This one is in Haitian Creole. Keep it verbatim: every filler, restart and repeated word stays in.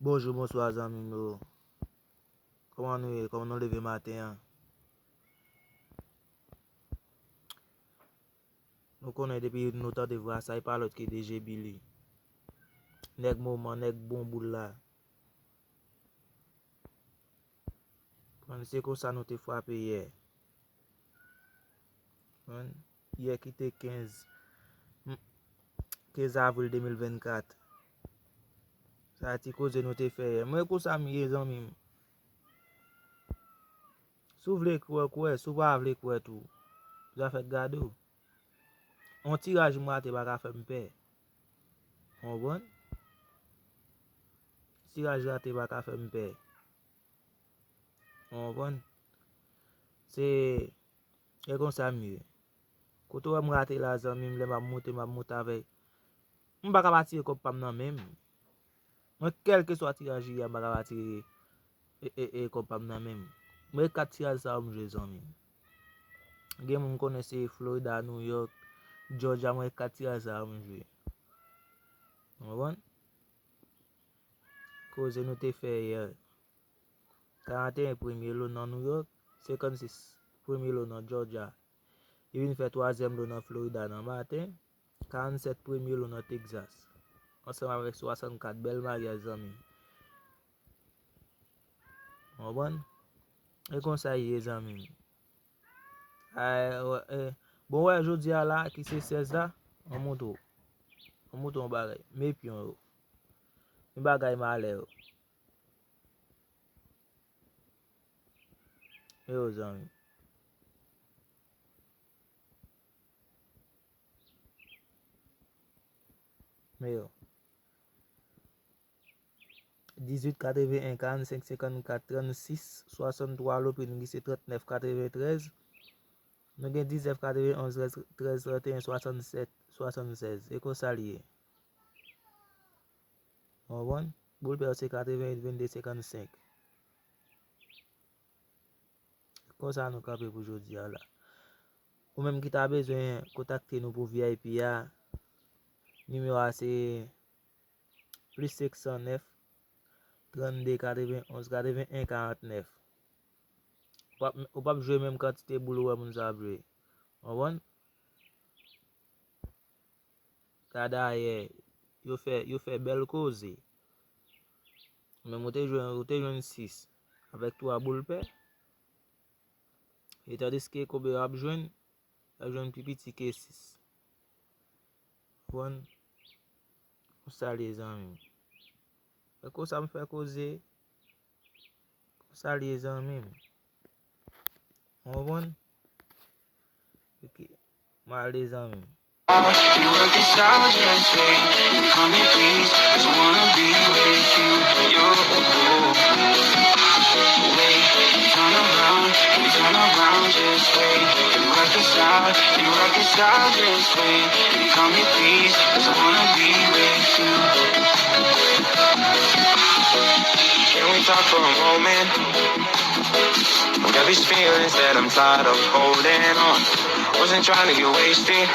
Bonjou, bonswa, zanmi m yo. Kòman nou ye? Kòman nou leve maten an? Nou konnen depi nou tande vwa sa, e pa lòt ke D J Billy. Nèg moman, nèg bon boul la. Konn se konsa nou te frape yè. Konn, yè ki te kenz, m, kenz avril de mil vennkat. Sa ti koze nou te fè yè. Mwen konsa m ye, zanmi m. Si w vle kwè, kwè. Si w pa vle kwè tou, zafè k gade w. Yon tiraj m rate pa ka fè m pè. Ou konprann? Tiraj rate pa ka fè m pè. Ou konprann? Se, e konsa m ye. Kote w wè m rate la, zanmi m, lè m ap moute, m ap moute avèk. M pa ka pa tire kòb pa m nan men m. Mwen, kèlkeswa tiraj li a, m pa ka pa tire e, e, e, kòb pa m nan men m. Mwen, kat tiraj sa yo m jwe, zanmi m. Gen moun konnen se Florida, New York, Georgia, mwen, kat tiraj sa yo m jwe. Ou konprann? Koze nou te fè yè. Karanteyen premye lo nan New York, senkannsis premye lo nan Georgia. Li vin fè twazyèm lo nan Florida nan maten, karannsèt premye lo nan Texas. Ansanm avèk swasannkat, bèl maryaj, zanmi m. Ou konprann? E konsa l ye, zanmi m. Ay, wè, e, bon, wè, jodi a la, ki se sèz la, an montre w. An montre w yon bagay. Men pyon yo. Men bagay malè yo. Yo, zanmi. Men yo. Dizuit katreven en, karannsenk senkannkat, trannsis swasanntwa, lopi nou ki se trannèf katreventrèz. Nou gen diznèf katreven onz, trèz, trèz tranteyen, swasannsèt, swasannsèz. E konsa l ye. Ou konprann? Boul pè yo se katreven uit, vennde, senkannsenk. Konsa nou kanpe pou jodi a la. Ou menm ki ta bezwen kontakte nou pou V I P a, nimewo a se plis senk san nèf, trannde, katreven onz, katreven en, karannèf. Ou p ap, ou p ap jwe menm kantite boul ou wè moun sa ap jwe. Ou konprann? Ka dayè, yo fè, yo fè bèl koze. Men ou te jwenn, ou te jwenn sis avèk twa boul pè. E tandiske konbyen w ap jwenn, w ap jwenn pi piti ke sis. Konprann? Konsa l ye, zanmi m. E konsa m fè koze. Konsa l ye, zanmi m. Ou konprann? Ok. M ale, zanmi m. You work the stars, just wait. You call me, please, 'cause I wanna be with you. Yo, wait, turn around, can we turn around, just wait. You work the stars, you work the stars, just wait. You call me, please, 'cause I wanna be with you. Can we talk for a moment? Got these feelings that I'm tired of holding on. Wasn't trying to get wasted.